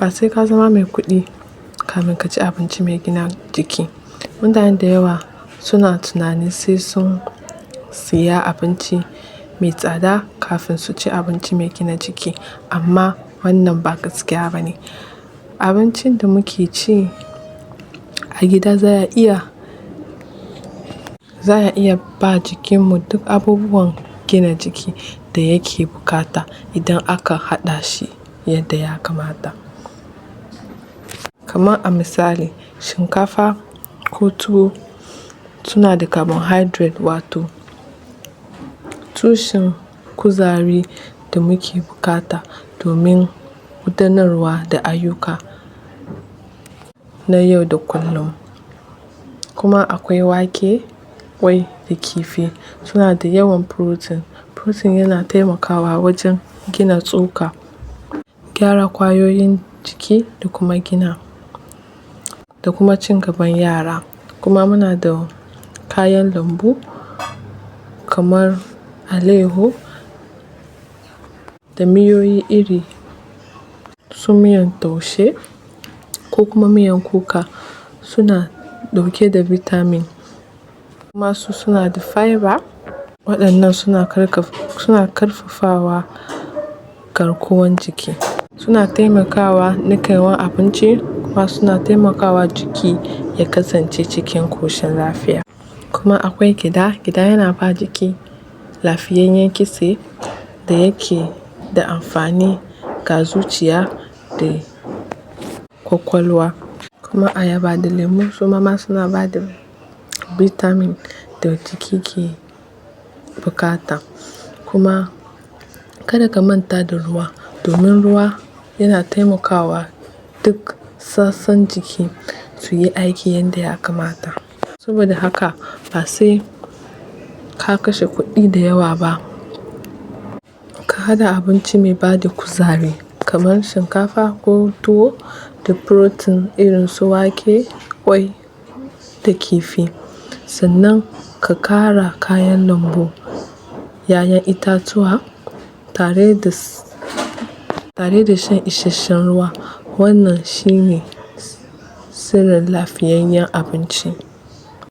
Ba sai ka zama mai kuɗi kamin ka ci abinci mai gina jiki. Mutane da yawa suna tunanin sai sun siya abinci mai tsada kafin su ci abinci mai gina jiki, amma wannan ba gaskiya ba ne. Abincin da muke ci a gida za ya iya ba jikinmu duk abubuwan gina jiki da yake buƙata idan aka haɗa shi yadda ya kamata. Kamar a misali, shinkafa ko tuwo suna da carbohydrate, wato tushen kuzari da muke buƙata domin gudanarwa da ayyuka na yau da kullum. Kuma akwai wake, ƙwai da kifi, suna da yawan protein. Protein yana taimakawa wajen gina tsoka, gyara ƙwayoyin jiki da kuma gina da kuma cin gaban yara. Kuma muna da kayan lambu kamar aleho da miyoyi iri su miyan taushe ko kuma miyan kuka, suna ɗauke da vitamin kuma su suna da fiber. Waɗannan suna karfafawa garkuwan jiki, suna taimakawa niƙewan abinci kuma suna taimakawa jiki ya kasance cikin koshin lafiya. Kuma akwai gyaɗa. Gyaɗa yana ba jiki lafiyayyen kitse da yake da amfani ga zuciya da ƙwaƙwalwa. Kuma ayaba da lemu suma ma suna ba da vitamin da jiki ke buƙata. Kuma kada ka manta da ruwa, domin ruwa yana taimakawa duk sassan jiki su yi aiki yadda ya kamata. Saboda haka ba sai ka kashe kuɗi da yawa ba. Ka haɗa abinci mai bada kuzari kamar shinkafa ko tuwo da protein irin su wake, ƙwai da kifi. Sannan ka ƙara kayan lambu, 'ya'yan itatuwa tare da shan isasshen ruwa. Wannan shine sirrin lafiyayyen abinci.